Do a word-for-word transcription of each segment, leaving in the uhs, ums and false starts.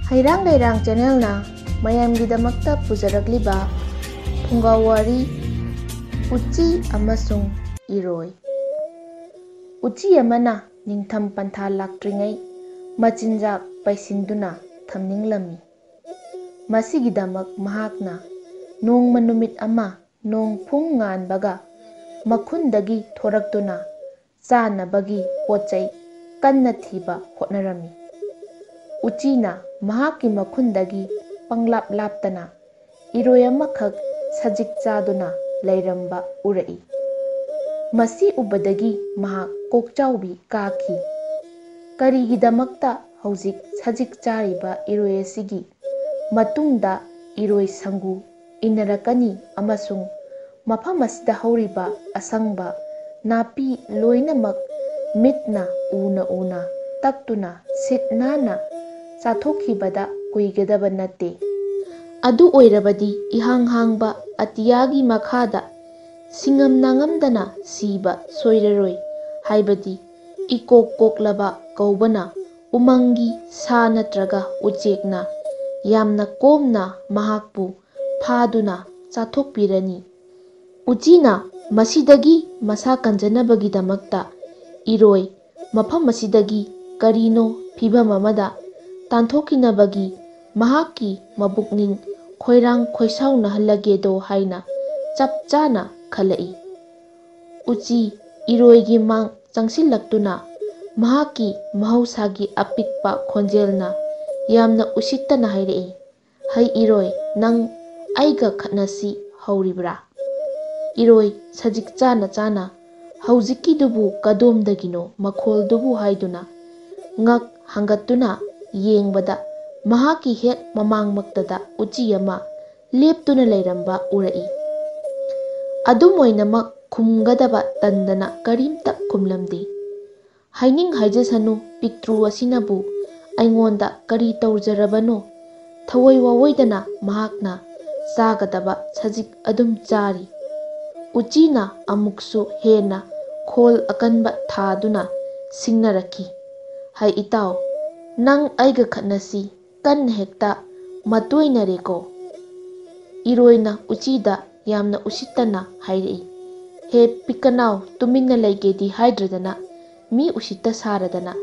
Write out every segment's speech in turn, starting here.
ꯍꯩꯔꯥꯡ ꯂꯩꯔꯥꯡ ꯆꯦꯅꯦꯜꯅ ꯃꯌꯥꯝꯒꯤꯗꯃꯛꯇ ꯄꯨꯖꯔꯛꯂꯤꯕ ꯐꯨꯡꯒꯥ ꯋꯥꯔꯤ, ꯎꯆꯤ ꯑꯃꯁꯨꯡ ꯏꯔꯣꯏ꯫ ꯎꯆꯤ ꯑꯃꯅ ꯅꯤꯡꯊꯝ ꯄꯟꯊꯥ ꯂꯥꯛꯇ꯭ꯔꯤꯉꯩ ꯃꯆꯤꯟꯖꯥꯛ ꯄꯩꯁꯤꯟꯗꯨꯅ ꯊꯝꯅꯤꯡꯂꯝꯃꯤ꯫ ꯃꯁꯤꯒꯤꯗꯃꯛ ꯃꯍꯥꯛꯅ ꯅꯣꯡꯃ ꯅꯨꯃꯤꯠ ꯑꯃ ꯅꯣꯡ ꯐꯨꯡ ꯉꯥꯟꯕꯒ ꯃꯈꯨꯟꯗꯒꯤ ꯊꯣꯔꯛꯇꯨꯅ ꯆꯥꯅꯕꯒꯤ ꯄꯣꯠ ꯆꯩ ꯀꯟꯅ ꯊꯤꯕ ꯍꯣꯠꯅꯔꯝꯃꯤ꯫ ꯎꯆꯤꯅ ꯃꯍꯥꯛꯀꯤ ꯃꯈꯨꯟꯗꯒꯤ ꯄꯪꯂꯥꯞ ꯂꯥꯞꯇꯅ ꯏꯔꯣꯏ ꯑꯃꯈꯛ ꯁꯖꯤꯛ ꯆꯥꯗꯨꯅ ꯂꯩꯔꯝꯕ ꯎꯔꯛꯏ꯫ ꯃꯁꯤ ꯎꯕꯗꯒꯤ ꯃꯍꯥꯛ ꯀꯣꯛꯆꯥꯎꯕꯤ ꯀꯥꯈꯤ꯫ ꯀꯔꯤꯒꯤꯗꯃꯛꯇ ꯍꯧꯖꯤꯛ ꯁꯖꯤꯛ ꯆꯥꯔꯤꯕ ꯏꯔꯣꯏ ꯑꯁꯤꯒꯤ ꯃꯇꯨꯡꯗ ꯏꯔꯣꯏ ꯁꯪꯒꯨ ꯏꯟꯅꯔꯛꯀꯅꯤ ꯑꯃꯁꯨꯡ ꯃꯐꯝ ꯑꯁꯤꯗ ꯍꯧꯔꯤꯕ ꯑꯁꯪꯕ ꯅꯥꯄꯤ ꯂꯣꯏꯅꯃꯛ ꯃꯤꯠꯅ ꯎꯅ ꯎꯅ ꯇꯛꯇꯨꯅ ꯁꯤꯠ ꯅꯥꯟꯅ ꯆꯥꯊꯣꯛꯈꯤꯕꯗ ꯀꯨꯏꯒꯗꯕ ꯅꯠꯇꯦ꯫ ꯑꯗꯨ ꯑꯣꯏꯔꯕꯗꯤ ꯏꯍꯥꯡ ꯍꯥꯡꯕ ꯑꯇꯤꯌꯥꯒꯤ ꯃꯈꯥꯗ ꯁꯤꯡꯉꯝ ꯅꯥꯉꯝꯗꯅ ꯁꯤꯕ ꯁꯣꯏꯔꯔꯣꯏ, ꯍꯥꯏꯕꯗꯤ ꯏꯀꯣꯛ ꯀꯣꯛꯂꯕ ꯀꯧꯕꯅ ꯎꯃꯪꯒꯤ ꯁꯥ ꯅꯠꯇ꯭ꯔꯒ ꯎꯆꯦꯛꯅ ꯌꯥꯝꯅ ꯀꯣꯝꯅ ꯃꯍꯥꯛꯄꯨ ꯐꯥꯗꯨꯅ ꯆꯥꯊꯣꯛꯄꯤꯔꯅꯤ꯫ ꯎꯆꯤꯅ ꯃꯁꯤꯗꯒꯤ ꯃꯁꯥ ꯀꯟꯖꯅꯕꯒꯤꯗꯃꯛꯇ ꯏꯔꯣꯏ ꯃꯐꯝ ꯑꯁꯤꯗꯒꯤ ꯀꯔꯤꯅꯣ ꯐꯤꯚꯝ ꯑꯃꯗ ꯇꯥꯟꯊꯣꯛꯈꯤꯅꯕꯒꯤ ꯃꯍꯥꯛꯀꯤ ꯃꯕꯨꯛꯅꯤꯡ ꯈꯣꯏꯔꯥꯡ ꯈꯣꯏꯁꯥꯎꯅꯍꯜꯂꯒꯦꯗꯣ ꯍꯥꯏꯅ ꯆꯞ ꯆꯥꯅ ꯈꯜꯂꯛꯏ꯫ ꯎꯆꯤ ꯏꯔꯣꯏꯒꯤ ꯃꯥꯡ ꯆꯪꯁꯤꯜꯂꯛꯇꯨꯅ ꯃꯍꯥꯛꯀꯤ ꯃꯍꯧꯁꯥꯒꯤ ꯑꯄꯤꯛꯄ ꯈꯣꯟꯖꯦꯜꯅ ꯌꯥꯝꯅ ꯎꯁꯤꯠꯇꯅ ꯍꯥꯏꯔꯛꯏ, "ꯍꯩ ꯏꯔꯣꯏ, ꯅꯪ ꯑꯩꯒ ꯈꯠꯅꯁꯤ ꯍꯧꯔꯤꯕ꯭ꯔꯥ?" ꯏꯔꯣꯏ ꯁꯖꯤꯛ ꯆꯥꯅ ꯆꯥꯅ "ꯍꯧꯖꯤꯛꯀꯤꯗꯨꯕꯨ ꯀꯗꯣꯝꯗꯒꯤꯅꯣ ꯃꯈꯣꯜꯗꯨꯕꯨ?" ꯍꯥꯏꯗꯨꯅ ꯉꯛ ꯍꯥꯡꯒꯠꯇꯨꯅ ꯌꯦꯡꯕꯗ ꯃꯍꯥꯛꯀꯤ ꯍꯦꯛ ꯃꯃꯥꯡꯃꯛꯇꯗ ꯎꯆꯤ ꯑꯃ ꯂꯦꯞꯇꯨꯅ ꯂꯩꯔꯝꯕ ꯎꯔꯛꯏ꯫ ꯑꯗꯨꯝ ꯑꯣꯏꯅꯃꯛ ꯈꯨꯝꯒꯗꯕ ꯇꯟꯗꯅ ꯀꯔꯤꯝꯇ ꯈꯨꯝꯂꯝꯗꯦ꯫ ꯍꯥꯏꯅꯤꯡ ꯍꯥꯏꯖꯁꯅꯨ, ꯄꯤꯛꯇ꯭ꯔꯨ ꯑꯁꯤꯅꯕꯨ ꯑꯩꯉꯣꯟꯗ ꯀꯔꯤ ꯇꯧꯖꯔꯕꯅꯣ? ꯊꯑꯣꯏ ꯋꯥꯑꯣꯏꯗꯅ ꯃꯍꯥꯛꯅ ꯆꯥꯒꯗꯕ ꯁꯖꯤꯛ ꯑꯗꯨꯝ ꯆꯥꯔꯤ꯫ ꯎꯆꯤꯅ ꯑꯃꯨꯛꯁꯨ ꯍꯦꯟꯅ ꯈꯣꯜ ꯑꯀꯟꯕ ꯊꯥꯗꯨꯅ ꯁꯤꯡꯅꯔꯛꯈꯤ, "ꯍꯩ ꯏꯇꯥꯎ, ꯅꯪ ꯑꯩꯒ ꯈꯠꯅꯁꯤ, ꯀꯟꯅ ꯍꯦꯛꯇ ꯃꯇꯣꯏꯅꯔꯦꯀꯣ꯫ ꯏꯔꯣꯏꯅ ꯎꯆꯤꯗ ꯌꯥꯝꯅ ꯎꯁꯤꯠꯇꯅ ꯍꯥꯏꯔꯛꯏ, "ꯍꯦ ꯄꯤꯛꯀꯅꯥꯎ, ꯇꯨꯃꯤꯟꯅ ꯂꯩꯒꯦꯗꯤ ꯍꯥꯏꯗ꯭ꯔꯗꯅ, ꯃꯤ ꯎꯁꯤꯠꯇ ꯁꯥꯔꯗꯅ꯫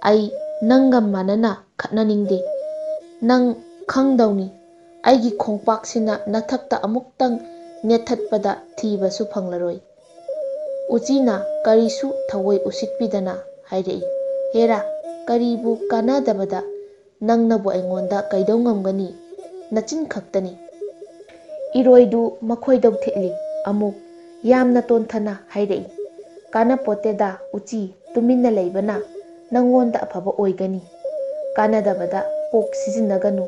ꯑꯩ ꯅꯪꯒ ꯃꯥꯟꯅꯅ ꯈꯠꯅꯅꯤꯡꯗꯦ꯫ ꯅꯪ ꯈꯪꯗꯧꯅꯤ, ꯑꯩꯒꯤ ꯈꯣꯡꯄꯥꯛꯁꯤꯅ ꯅꯊꯛꯇ ꯑꯃꯨꯛꯇꯪ ꯅꯦꯠꯊꯠꯄꯗ ꯊꯤꯕꯁꯨ ꯐꯪꯂꯔꯣꯏ"꯫ ꯎꯆꯤꯅ ꯀꯔꯤꯁꯨ ꯊꯑꯣꯏ ꯎꯁꯤꯠꯄꯤꯗꯅ ꯍꯥꯏꯔꯛꯏ, "ꯍꯦꯔꯥ, ꯀꯔꯤꯕꯨ ꯀꯥꯟꯅꯗꯕꯗ ꯅꯪꯅꯕꯨ ꯑꯩꯉꯣꯟꯗ ꯀꯩꯗꯧ ꯉꯝꯒꯅꯤ? ꯅꯆꯤꯟ ꯈꯛꯇꯅꯤ"꯫ ꯏꯔꯣꯏꯗꯨ ꯃꯈꯣꯏꯗꯧ ꯊꯤꯠꯂꯤ꯫ ꯑꯃꯨꯛ ꯌꯥꯝꯅ ꯇꯣꯟꯊꯅ ꯍꯥꯏꯔꯛꯏ, "ꯀꯥꯟꯅꯄꯣꯠꯇꯦꯗ ꯎꯆꯤ, ꯇꯨꯃꯤꯟꯅ ꯂꯩꯕꯅ ꯅꯪꯉꯣꯟꯗ ꯑꯐꯕ ꯑꯣꯏꯒꯅꯤ꯫ ꯀꯥꯟꯅꯗꯕꯗ ꯀꯣꯛ ꯁꯤꯖꯤꯟꯅꯒꯅꯨ,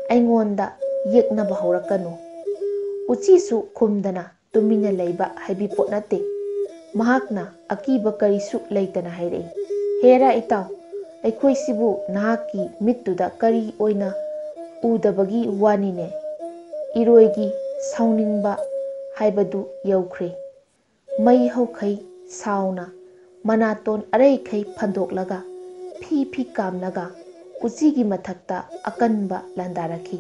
ꯑꯩꯉꯣꯟꯗ ꯌꯦꯛꯅꯕ ꯍꯧꯔꯛꯀꯅꯨ"꯫ ꯎꯆꯤꯁꯨ ꯈꯨꯝꯗꯅ ꯇꯨꯃꯤꯟꯅ ꯂꯩꯕ ꯍꯥꯏꯕꯤ ꯄꯣꯠ ꯅꯠꯇꯦ꯫ ꯃꯍꯥꯛꯅ ꯑꯀꯤꯕ ꯀꯔꯤꯁꯨ ꯂꯩꯇꯅ ꯍꯥꯏꯔꯛꯏ, "ꯍꯦꯔꯥ ꯏꯇꯥꯎ, ꯑꯩꯈꯣꯏꯁꯤꯕꯨ ꯅꯍꯥꯛꯀꯤ ꯃꯤꯠꯇꯨꯗ ꯀꯔꯤ ꯑꯣꯏꯅ ꯎꯗꯕꯒꯤ ꯋꯥꯅꯤꯅꯦ"꯫ ꯏꯔꯣꯏꯒꯤ ꯁꯥꯎꯅꯤꯡꯕ ꯍꯥꯏꯕꯗꯨ ꯌꯧꯈ꯭ꯔꯦ꯫ ꯃꯩ ꯍꯧꯈꯩ ꯁꯥꯎꯅ ꯃꯅꯥꯇꯣꯟ ꯑꯔꯩꯈꯩ ꯐꯟꯗꯣꯛꯂꯒ, ꯐꯤ ꯐꯤ ꯀꯥꯝꯂꯒ ꯎꯆꯤꯒꯤ ꯃꯊꯛꯇ ꯑꯀꯟꯕ ꯂꯥꯟꯗꯥꯔꯛꯈꯤ꯫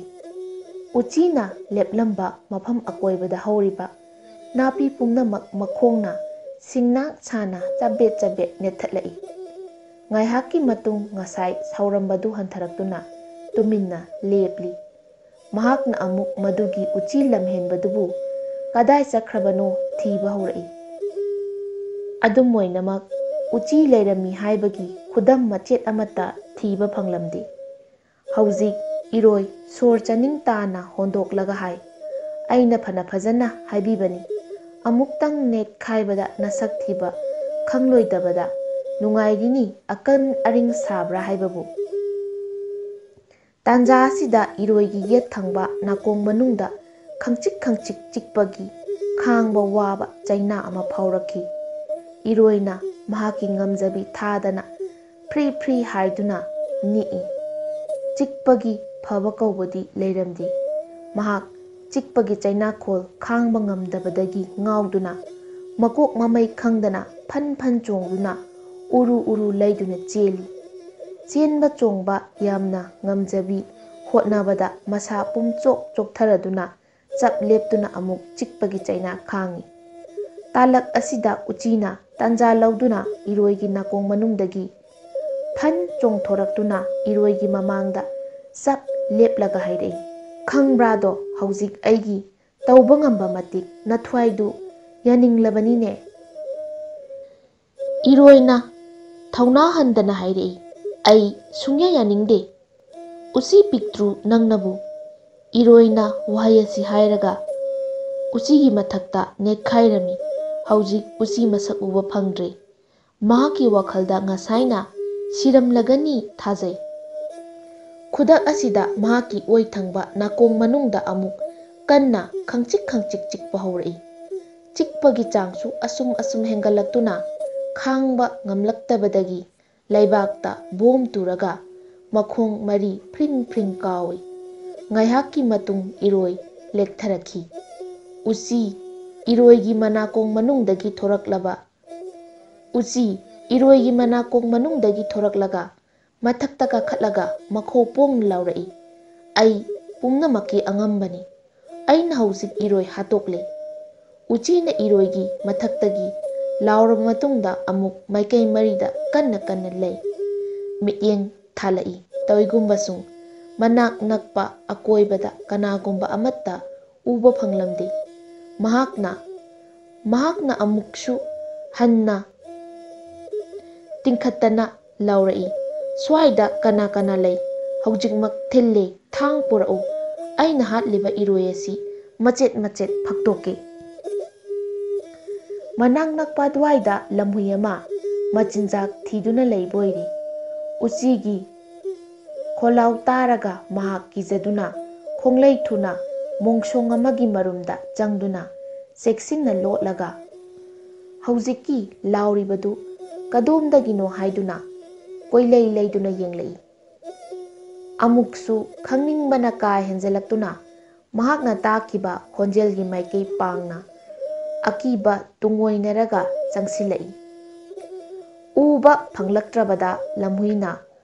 ꯎꯆꯤꯅ ꯂꯦꯞꯂꯝꯕ ꯃꯐꯝ ꯑꯀꯣꯏꯕꯗ ꯍꯧꯔꯤꯕ ꯅꯥꯄꯤ ꯄꯨꯝꯅꯃꯛ ꯃꯈꯣꯡꯅ ꯁꯤꯡꯅꯥꯛ ꯁꯥꯅ ꯆꯕꯦꯠ ꯆꯕꯦꯠ ꯅꯦꯠꯊꯠꯂꯛꯏ꯫ ꯉꯥꯏꯍꯥꯛꯀꯤ ꯃꯇꯨꯡ ꯉꯁꯥꯏ ꯁꯥꯎꯔꯝꯕꯗꯨ ꯍꯟꯊꯔꯛꯇꯨꯅ ꯇꯨꯃꯤꯟꯅ ꯂꯦꯞꯂꯤ꯫ ꯃꯍꯥꯛꯅ ꯑꯃꯨꯛ ꯃꯗꯨꯒꯤ ꯎꯆꯤ ꯂꯝꯍꯦꯟꯕꯗꯨꯕꯨ ꯀꯗꯥꯏ ꯆꯠꯈ꯭ꯔꯕꯅꯣ ꯊꯤꯕ ꯍꯧꯔꯛꯏ꯫ ꯑꯗꯨꯝ ꯑꯣꯏꯅꯃꯛ, ꯎꯆꯤ ꯂꯩꯔꯝꯃꯤ ꯍꯥꯏꯕꯒꯤ ꯈꯨꯗꯝ ꯃꯆꯦꯠ ꯑꯃꯠꯇ ꯊꯤꯕ ꯐꯪꯂꯝꯗꯦ꯫ ꯍꯧꯖꯤꯛ ꯏꯔꯣꯏ ꯁꯣꯔ ꯆꯥꯅꯤꯡ ꯇꯥꯅ ꯍꯣꯟꯗꯣꯛꯂꯒ ꯍꯥꯏ, "ꯑꯩꯅ ꯐꯅ ꯐꯖꯅ ꯍꯥꯏꯕꯤꯕꯅꯤ, ꯑꯃꯨꯛꯇꯪ ꯅꯦꯠꯈꯥꯏꯕꯗ ꯅꯁꯛ ꯊꯤꯕ ꯈꯪꯂꯣꯏꯗꯕꯗ ꯅꯨꯡꯉꯥꯏꯔꯤꯅꯤ, ꯑꯀꯟ ꯑꯔꯤꯡ ꯁꯥꯕ꯭ꯔꯥ ꯍꯥꯏꯕꯕꯨ"꯫ ꯇꯥꯟꯖꯥ ꯑꯁꯤꯗ ꯏꯔꯣꯏꯒꯤ ꯌꯦꯠ ꯊꯪꯕ ꯅꯥꯀꯣꯡ ꯃꯅꯨꯡꯗ ꯈꯪꯆꯤꯛ ꯈꯪꯆꯤꯛ ꯆꯤꯛꯄꯒꯤ ꯈꯥꯡꯕ ꯋꯥꯕ ꯆꯩꯅꯥ ꯑꯃ ꯐꯥꯎꯔꯛꯈꯤ꯫ ꯏꯔꯣꯏꯅ ꯃꯍꯥꯛꯀꯤ ꯉꯝꯖꯕꯤ ꯊꯥꯗꯅ ꯐ꯭ꯔꯤ ꯐ꯭ꯔꯤ ꯍꯥꯏꯗꯨꯅ ꯅꯤꯛꯏ꯫ ꯆꯤꯛꯄꯒꯤ ꯐꯕ ꯀꯧꯕꯗꯤ ꯂꯩꯔꯝꯗꯦ꯫ ꯃꯍꯥꯛ ꯆꯤꯛꯄꯒꯤ ꯆꯩꯅꯥꯈꯣꯜ ꯈꯥꯡꯕ ꯉꯝꯗꯕꯗꯒꯤ ꯉꯥꯎꯗꯨꯅ, ꯃꯀꯣꯛ ꯃꯃꯩ ꯈꯪꯗꯅ ꯐꯟ ꯐꯟ ꯆꯣꯡꯗꯨꯅ ꯎꯔꯨ ꯎꯔꯨ ꯂꯩꯗꯨꯅ ꯆꯦꯜꯂꯤ꯫ ꯆꯦꯟꯕ ꯆꯣꯡꯕ ꯌꯥꯝꯅ ꯉꯝꯖꯕꯤ, ꯍꯣꯠꯅꯕꯗ ꯃꯁꯥ ꯄꯨꯝꯆꯣꯛ ꯆꯣꯛꯊꯔꯗꯨꯅ ꯆꯞ ꯂꯦꯞꯇꯨꯅ ꯑꯃꯨꯛ ꯆꯤꯛꯄꯒꯤ ꯆꯩꯅꯥ ꯈꯥꯡꯏ꯫ ꯇꯥꯂꯛ ꯑꯁꯤꯗ ꯎꯆꯤꯅ ꯇꯥꯟꯖꯥ ꯂꯧꯗꯨꯅ ꯏꯔꯣꯏꯒꯤ ꯅꯥꯀꯣꯡ ꯃꯅꯨꯡꯗꯒꯤ ꯐꯟ ꯆꯣꯡꯊꯣꯔꯛꯇꯨꯅ ꯏꯔꯣꯏꯒꯤ ꯃꯃꯥꯡꯗ ꯆꯞ ꯂꯦꯞꯂꯒ ꯍꯥꯏꯔꯛꯏ, "ꯈꯪꯕ꯭ꯔꯥꯗꯣ, ꯍꯧꯖꯤꯛ ꯑꯩꯒꯤ ꯇꯧꯕ ꯉꯝꯕ ꯃꯇꯤꯛ ꯅꯊ꯭ꯋꯥꯏꯗꯨ ꯌꯥꯅꯤꯡꯂꯕꯅꯤꯅꯦ?" ꯏꯔꯣꯏꯅ ꯊꯧꯅꯥ ꯍꯟꯗꯅ ꯍꯥꯏꯔꯛꯏ, "ꯑꯩ ꯁꯨꯡꯌꯥ ꯌꯥꯅꯤꯡꯗꯦ꯫ ꯎꯆꯤ ꯄꯤꯛꯇ꯭ꯔꯨ ꯅꯪꯅꯕꯨ!" ꯏꯔꯣꯏꯅ ꯋꯥꯍꯩ ꯑꯁꯤ ꯍꯥꯏꯔꯒ ꯎꯆꯤꯒꯤ ꯃꯊꯛꯇ ꯅꯦꯠꯈꯥꯏꯔꯝꯃꯤ꯫ ꯍꯧꯖꯤꯛ ꯎꯆꯤ ꯃꯁꯛ ꯎꯕ ꯐꯪꯗ꯭ꯔꯦ꯫ ꯃꯍꯥꯛꯀꯤ ꯋꯥꯈꯜꯗ ꯉꯁꯥꯏꯅ ꯁꯤꯔꯝꯂꯒꯅꯤ ꯊꯥꯖꯩ꯫ ꯈꯨꯗꯛ ꯑꯁꯤꯗ ꯃꯍꯥꯛꯀꯤ ꯑꯣꯏ ꯊꯪꯕ ꯅꯥꯀꯣꯡ ꯃꯅꯨꯡꯗ ꯑꯃꯨꯛ ꯀꯟꯅ ꯈꯪꯆꯤꯛ ꯈꯪꯆꯤꯛ ꯆꯤꯛꯄ ꯍꯧꯔꯛꯏ꯫ ꯆꯤꯛꯄꯒꯤ ꯆꯥꯡꯁꯨ ꯑꯁꯨꯝ ꯑꯁꯨꯝ ꯍꯦꯟꯒꯠꯂꯛꯇꯨꯅ ꯈꯥꯡꯕ ꯉꯝꯂꯛꯇꯕꯗꯒꯤ ꯂꯩꯕꯥꯛꯇ ꯕꯣꯝ ꯇꯨꯔꯒ ꯃꯈꯣꯡ ꯃꯔꯤ ꯐ꯭ꯔꯤꯡ ꯐ꯭ꯔꯤꯡ ꯀꯥꯎꯏ꯫ ꯉꯥꯏꯍꯥꯛꯀꯤ ꯃꯇꯨꯡ ꯏꯔꯣꯏ ꯂꯦꯛꯊꯔꯛꯈꯤ꯫ ꯎꯆꯤ, ꯏꯔꯣꯏꯒꯤ ꯃꯅꯥꯀꯣꯡ ꯃꯅꯨꯡꯗꯒꯤ ꯊꯣꯔꯛꯂꯕ, ꯎꯆꯤ, ꯏꯔꯣꯏꯒꯤ ꯃꯅꯥꯀꯣꯡ ꯃꯅꯨꯡꯗꯒꯤ ꯊꯣꯔꯛꯂꯒ ꯃꯊꯛꯇ ꯀꯥꯈꯠꯂꯒ ꯃꯈꯣ ꯄꯣꯡꯅ ꯂꯥꯎꯔꯛꯏ, "ꯑꯩ ꯄꯨꯝꯅꯃꯛꯀꯤ ꯑꯉꯝꯕꯅꯤ꯫ ꯑꯩꯅ ꯍꯧꯖꯤꯛ ꯏꯔꯣꯏ ꯍꯥꯠꯇꯣꯛꯂꯦ!" ꯎꯆꯤꯅ ꯏꯔꯣꯏꯒꯤ ꯃꯊꯛꯇꯒꯤ ꯂꯥꯎꯔꯕ ꯃꯇꯨꯡꯗ ꯑꯃꯨꯛ ꯃꯥꯏꯀꯩ ꯃꯔꯤꯗ ꯀꯟꯅ ꯀꯟꯅ ꯂꯩ꯫ ꯃꯤꯠꯌꯦꯡ ꯊꯥꯂꯛꯏ꯫ ꯇꯧꯏꯒꯨꯝꯕꯁꯨꯡ ꯃꯅꯥꯛ ꯅꯛꯄ ꯑꯀꯣꯏꯕꯗ ꯀꯅꯥꯒꯨꯝꯕ ꯑꯃꯠꯇ ꯎꯕ ꯐꯪꯂꯝꯗꯦ꯫ ꯃꯍꯥꯛꯅ, ꯃꯍꯥꯛꯅ ꯑꯃꯨꯛꯁꯨ ꯍꯟꯅ ꯇꯤꯡꯈꯠꯇꯅ ꯂꯥꯎꯔꯛꯏ, "ꯁ꯭ꯋꯥꯏꯗ ꯀꯅꯥ ꯀꯅꯥ ꯂꯩ? ꯍꯧꯖꯤꯛꯃꯛ ꯊꯤꯜꯂꯦ, ꯊꯥꯡ ꯄꯨꯔꯛꯎ꯫ ꯑꯩꯅ ꯍꯥꯠꯂꯤꯕ ꯏꯔꯣꯏ ꯑꯁꯤ ꯃꯆꯦꯠ ꯃꯆꯦꯠ ꯐꯛꯇꯣꯛꯀꯦ!" ꯃꯅꯥꯛ ꯅꯛꯄ ꯑꯗꯨꯋꯥꯏꯗ ꯂꯝꯍꯨꯏ ꯑꯃ ꯃꯆꯤꯟꯖꯥꯛ ꯊꯤꯗꯨꯅ ꯂꯩꯕ ꯑꯣꯏꯔꯦ꯫ ꯎꯆꯤꯒꯤ ꯈꯣꯜꯂꯥꯎ ꯇꯥꯔꯒ ꯃꯍꯥꯛ ꯀꯤꯖꯗꯨꯅ ꯈꯣꯡꯂꯩ ꯊꯨꯅ ꯃꯣꯡꯁꯣꯡ ꯑꯃꯒꯤ ꯃꯔꯨꯝꯗ ꯆꯪꯗꯨꯅ ꯆꯦꯛꯁꯤꯟꯅ ꯂꯣꯠꯂꯒ ꯍꯧꯖꯤꯛꯀꯤ ꯂꯥꯎꯔꯤꯕꯗꯨ ꯀꯗꯣꯝꯗꯒꯤꯅꯣ ꯍꯥꯏꯗꯨꯅ ꯀꯣꯏꯂꯩ ꯂꯩꯗꯨꯅ ꯌꯦꯡꯂꯛꯏ꯫ ꯑꯃꯨꯛꯁꯨ ꯈꯪꯅꯤꯡꯕꯅ ꯀꯥ ꯍꯦꯟꯖꯜꯂꯛꯇꯨꯅ ꯃꯍꯥꯛꯅ ꯇꯥꯈꯤꯕ ꯈꯣꯟꯖꯦꯜꯒꯤ ꯃꯥꯏꯀꯩ ꯄꯥꯡꯅ ꯑꯀꯤꯕ ꯇꯨꯡꯑꯣꯏꯅꯔꯒ ꯆꯪꯁꯤꯜꯂꯛꯏ꯫ ꯎꯕ ꯐꯪꯂꯛꯇ꯭ꯔꯕꯗ ꯂꯝꯍꯨꯏꯅ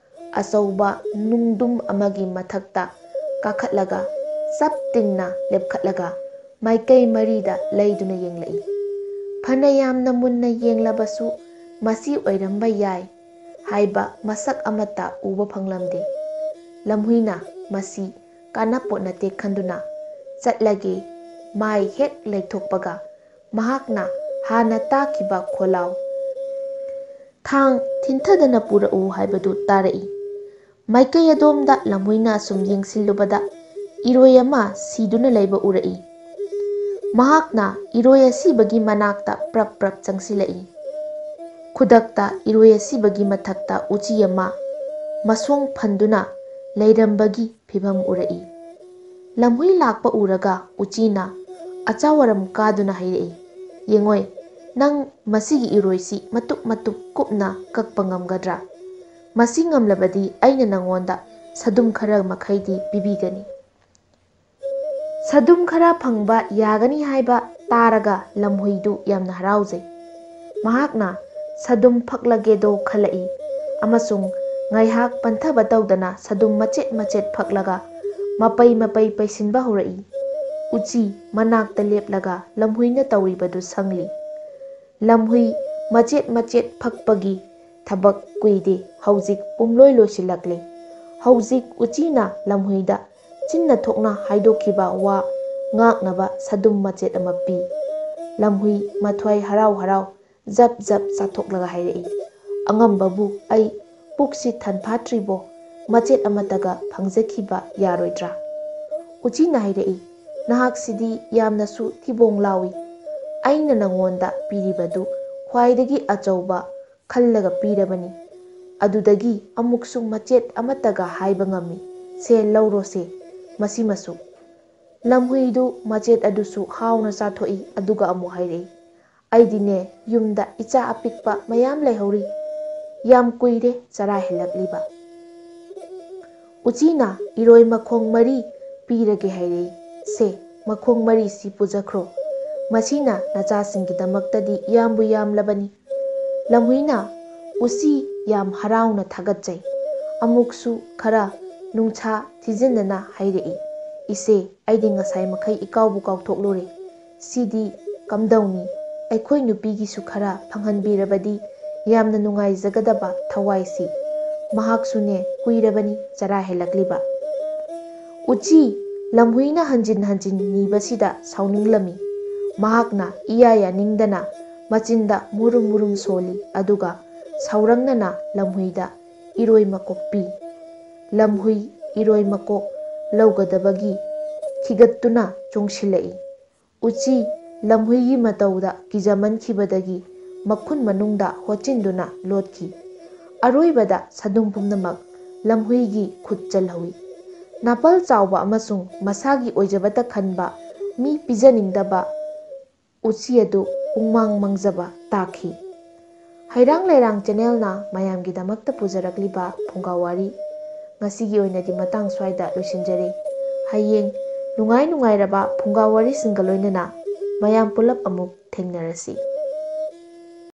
ꯑꯆꯧꯕ ꯅꯨꯡꯗꯨꯝ ꯑꯃꯒꯤ ꯃꯊꯛꯇ ꯀꯥꯈꯠꯂꯒ ꯆꯞ ꯇꯤꯡꯅ ꯂꯦꯞꯈꯠꯂꯒ ꯃꯥꯏꯀꯩ ꯃꯔꯤꯗ ꯂꯩꯗꯨꯅ ꯌꯦꯡꯂꯛꯏ꯫ ꯐꯅ ꯌꯥꯝꯅ ꯃꯨꯟꯅ ꯌꯦꯡꯂꯕꯁꯨ ꯃꯁꯤ ꯑꯣꯏꯔꯝꯕ ꯌꯥꯏ ꯍꯥꯏꯕ ꯃꯁꯛ ꯑꯃꯠꯇ ꯎꯕ ꯐꯪꯂꯝꯗꯦ꯫ ꯂꯝꯍꯨꯏꯅ ꯃꯁꯤ ꯀꯥꯟꯅꯄꯣꯠ ꯅꯠꯇꯦ ꯈꯟꯗꯨꯅ ꯆꯠꯂꯒꯦ ꯃꯥꯏ ꯍꯦꯛ ꯂꯩꯊꯣꯛꯄꯒ ꯃꯍꯥꯛꯅ ꯍꯥꯟꯅ ꯇꯥꯈꯤꯕ ꯈꯣꯜꯂꯥꯎ, "ꯊꯥꯡ ꯊꯤꯟꯊꯗꯅ ꯄꯨꯔꯛꯎ" ꯍꯥꯏꯕꯗꯨ ꯇꯥꯔꯛꯏ꯫ ꯃꯥꯏꯀꯩ ꯑꯗꯣꯝꯗ ꯂꯝꯍꯨꯏꯅ ꯑꯁꯨꯝ ꯌꯦꯡꯁꯤꯜꯂꯨꯕꯗ ꯏꯔꯣꯏ ꯑꯃ ꯁꯤꯗꯨꯅ ꯂꯩꯕ ꯎꯔꯛꯏ꯫ ꯃꯍꯥꯛꯅ ꯏꯔꯣꯏ ꯑꯁꯤꯕꯒꯤ ꯃꯅꯥꯛꯇ ꯄ꯭ꯔꯞ ꯄ꯭ꯔꯞ ꯆꯪꯁꯤꯜꯂꯛꯏ꯫ ꯈꯨꯗꯛꯇ ꯏꯔꯣꯏ ꯑꯁꯤꯕꯒꯤ ꯃꯊꯛꯇ ꯎꯆꯤ ꯑꯃ ꯃꯁꯣꯡ ꯐꯟꯗꯨꯅ ꯂꯩꯔꯝꯕꯒꯤ ꯐꯤꯚꯝ ꯎꯔꯛꯏ꯫ ꯂꯝꯍꯨꯏ ꯂꯥꯛꯄ ꯎꯔꯒ ꯎꯆꯤꯅ ꯑꯆꯥꯎ ꯑꯔꯝ ꯀꯥꯗꯨꯅ ꯍꯥꯏꯔꯛꯏ, "ꯌꯦꯡꯉꯣꯏ, ꯅꯪ ꯃꯁꯤꯒꯤ ꯏꯔꯣꯏꯁꯤ ꯃꯇꯨꯞ ꯃꯇꯨꯞ ꯀꯨꯞꯅ ꯀꯛꯄ ꯉꯝꯒꯗ꯭ꯔꯥ? ꯃꯁꯤ ꯉꯝꯂꯕꯗꯤ ꯑꯩꯅ ꯅꯪꯉꯣꯟꯗ ꯁꯗꯨꯝ ꯈꯔ ꯃꯈꯩꯗꯤ ꯄꯤꯕꯤꯒꯅꯤ"꯫ ꯁꯗꯨꯝ ꯈꯔ ꯐꯪꯕ ꯌꯥꯒꯅꯤ ꯍꯥꯏꯕ ꯇꯥꯔꯒ ꯂꯝꯍꯨꯏꯗꯨ ꯌꯥꯝꯅ ꯍꯔꯥꯎꯖꯩ꯫ ꯃꯍꯥꯛꯅ ꯁꯗꯨꯝ ꯐꯛꯂꯒꯦꯗꯣ ꯈꯜꯂꯛꯏ ꯑꯃꯁꯨꯡ ꯉꯥꯏꯍꯥꯛ ꯄꯟꯊꯕ ꯇꯧꯗꯅ ꯁꯗꯨꯝ ꯃꯆꯦꯠ ꯃꯆꯦꯠ ꯐꯛꯂꯒ ꯃꯄꯩ ꯃꯄꯩ ꯄꯩꯁꯤꯟꯕ ꯍꯧꯔꯛꯏ꯫ ꯎꯆꯤ ꯃꯅꯥꯛꯇ ꯂꯦꯞꯂꯒ ꯂꯝꯍꯨꯏꯅ ꯇꯧꯔꯤꯕꯗꯨ ꯁꯪꯂꯤ꯫ ꯂꯝꯍꯨꯏ ꯃꯆꯦꯠ ꯃꯆꯦꯠ ꯐꯛꯄꯒꯤ ꯊꯕꯛ ꯀꯨꯏꯗꯦ, ꯍꯧꯖꯤꯛ ꯄꯨꯝꯂꯣꯏ ꯂꯣꯏꯁꯤꯜꯂꯛꯂꯦ꯫ ꯍꯧꯖꯤꯛ ꯎꯆꯤꯅ ꯂꯝꯍꯨꯏꯗ ꯆꯤꯟꯅ ꯊꯣꯛꯅ ꯍꯥꯏꯗꯣꯛꯈꯤꯕ ꯋꯥ ꯉꯥꯛꯅꯕ ꯁꯗꯨꯝ ꯃꯆꯦꯠ ꯑꯃ ꯄꯤ꯫ ꯂꯝꯍꯨꯏ ꯃꯊ꯭ꯋꯥꯏ ꯍꯔꯥꯎ ꯍꯔꯥꯎ ꯖꯞ ꯖꯞ ꯆꯥꯊꯣꯛꯂꯒ ꯍꯥꯏꯔꯛꯏ, "ꯑꯉꯝꯕꯕꯨ ꯑꯩ ꯄꯨꯛꯁꯤ ꯊꯟꯐꯥꯠꯇ꯭ꯔꯤꯕꯣ ꯃꯆꯦꯠ ꯑꯃꯠꯇꯒ ꯐꯪꯖꯈꯤꯕ ꯌꯥꯔꯣꯏꯗ꯭ꯔꯥ?" ꯎꯆꯤꯅ ꯍꯥꯏꯔꯛꯏ, "ꯅꯍꯥꯛꯁꯤꯗꯤ ꯌꯥꯝꯅꯁꯨ ꯊꯤꯕꯣꯡ ꯂꯥꯎꯏ꯫ ꯑꯩꯅ ꯅꯉꯣꯟꯗ ꯄꯤꯔꯤꯕꯗꯨ ꯈ꯭ꯋꯥꯏꯗꯒꯤ ꯑꯆꯧꯕ ꯈꯜꯂꯒ ꯄꯤꯔꯕꯅꯤ꯫ ꯑꯗꯨꯗꯒꯤ ꯑꯃꯨꯛꯁꯨ ꯃꯆꯦꯠ ꯑꯃꯠꯇꯒ ꯍꯥꯏꯕ ꯉꯝꯃꯤ꯫ ꯁꯦ, ꯂꯧꯔꯣꯁꯦ, ꯃꯁꯤꯃꯁꯨ"꯫ ꯂꯝꯍꯨꯏꯗꯨ ꯃꯆꯦꯠ ꯑꯗꯨꯁꯨ ꯍꯥꯎꯅ ꯆꯥꯊꯣꯛꯏ, ꯑꯗꯨꯒ ꯑꯃꯨꯛ ꯍꯥꯏꯔꯛꯏ, "ꯑꯩꯗꯤꯅꯦ, ꯌꯨꯝꯗ ꯏꯆꯥ ꯑꯄꯤꯛꯄ ꯃꯌꯥꯝ ꯂꯩꯍꯧꯔꯤ꯫ ꯌꯥꯝ ꯀꯨꯏꯔꯦ ꯆꯔꯥ ꯍꯦꯜꯂꯛꯂꯤꯕ"꯫ ꯎꯆꯤꯅ ꯏꯔꯣꯏ ꯃꯈꯣꯡ ꯃꯔꯤ ꯄꯤꯔꯒꯦ ꯍꯥꯏꯔꯛꯏ꯫ "ꯁꯦ, ꯃꯈꯣꯡ ꯃꯔꯤꯁꯤ ꯄꯨꯖꯈ꯭ꯔꯣ꯫ ꯃꯁꯤꯅ ꯅꯆꯥꯁꯤꯡꯒꯤꯗꯃꯛꯇꯗꯤ ꯌꯥꯝꯕꯨ ꯌꯥꯝꯂꯕꯅꯤ"꯫ ꯂꯝꯍꯨꯏꯅ ꯎꯆꯤ ꯌꯥꯝ ꯍꯔꯥꯎꯅ ꯊꯥꯒꯠꯆꯩ ꯑꯃꯨꯛꯁꯨ ꯈꯔ ꯅꯨꯡꯁꯥ ꯊꯤꯖꯤꯟꯅꯅ ꯍꯥꯏꯔꯛꯏ, "ꯏꯆꯦ, ꯑꯩꯗꯤ ꯉꯁꯥꯏ ꯃꯈꯩ ꯏꯀꯥꯎꯕꯨ ꯀꯥꯎꯊꯣꯛꯂꯨꯔꯦ꯫ ꯁꯤꯗꯤ ꯀꯝꯗꯧꯅꯤ? ꯑꯩꯈꯣꯏ ꯅꯨꯄꯤꯒꯤꯁꯨ ꯈꯔ ꯐꯪꯍꯟꯕꯤꯔꯕꯗꯤ ꯌꯥꯝꯅ ꯅꯨꯡꯉꯥꯏꯖꯒꯗꯕ ꯊꯋꯥꯏꯁꯤ꯫ ꯃꯍꯥꯛꯁꯨꯅꯦ ꯀꯨꯏꯔꯕꯅꯤ ꯆꯔꯥ ꯍꯦꯜꯂꯛꯂꯤꯕ꯫" ꯎꯆꯤ ꯂꯝꯍꯨꯏꯅ ꯍꯟꯖꯤꯟ ꯍꯟꯖꯤꯟ ꯅꯤꯕꯁꯤꯗ ꯁꯥꯎꯅꯤꯡꯂꯝꯃꯤ꯫ ꯃꯍꯥꯛꯅ ꯏꯌꯥ ꯌꯥꯅꯤꯡꯗꯅ ꯃꯆꯤꯟꯗ ꯃꯨꯔꯨꯝ ꯃꯨꯔꯨꯝ ꯁꯣꯜꯂꯤ, ꯑꯗꯨꯒ ꯁꯥꯎꯔꯪꯅꯅ ꯂꯝꯍꯨꯏꯗ ꯏꯔꯣꯏ ꯃꯀꯣꯛ ꯄꯤ꯫ ꯂꯝꯍꯨꯏ ꯏꯔꯣꯏ ꯃꯀꯣꯛ ꯂꯧꯒꯗꯕꯒꯤ ꯊꯤꯒꯠꯇꯨꯅ ꯆꯣꯡꯁꯤꯜꯂꯛꯏ꯫ ꯎꯆꯤ ꯂꯝꯍꯨꯏꯒꯤ ꯃꯇꯧꯗ ꯀꯤꯖꯃꯟꯈꯤꯕꯗꯒꯤ ꯃꯈꯨꯟ ꯃꯅꯨꯡꯗ ꯍꯣꯠꯆꯤꯟꯗꯨꯅ ꯂꯣꯠꯈꯤ꯫ ꯑꯔꯣꯏꯕꯗ ꯁꯥꯗꯨꯝ ꯄꯨꯝꯅꯃꯛ ꯂꯝꯍꯨꯏꯒꯤ ꯈꯨꯠ ꯆꯜꯍꯧꯏ꯫ ꯅꯥꯄꯜ ꯆꯥꯎꯕ ꯑꯃꯁꯨꯡ ꯃꯁꯥꯒꯤ ꯑꯣꯏꯖꯕꯇ ꯈꯟꯕ ꯃꯤ ꯄꯤꯖꯅꯤꯡꯗꯕ ꯎꯆꯤ ꯑꯗꯨ ꯄꯨꯡꯃꯥꯡ ꯃꯥꯡꯖꯕ ꯇꯥꯈꯤ꯫ ꯍꯩꯔꯥꯡ ꯂꯩꯔꯥꯡ ꯆꯦꯅꯦꯜꯅ ꯃꯌꯥꯝꯒꯤꯗꯃꯛꯇ ꯄꯨꯖꯔꯛꯂꯤꯕ ꯐꯨꯡꯒꯥ ꯋꯥꯔꯤ ꯉꯁꯤꯒꯤ ꯑꯣꯏꯅꯗꯤ ꯃꯇꯥꯡ ꯁ꯭ꯋꯥꯏꯗ ꯂꯣꯏꯁꯤꯟꯖꯔꯦ꯫ ꯍꯌꯦꯡ ꯅꯨꯡꯉꯥꯏ ꯅꯨꯡꯉꯥꯏꯔꯕ ꯐꯨꯡꯒꯥ ꯋꯥꯔꯤꯁꯤꯡꯒ ꯂꯣꯏꯅꯅ ꯃꯌꯥꯝ ꯄꯨꯂꯞ ꯑꯃꯨꯛ ꯊꯦꯡꯅꯔꯁꯤ꯫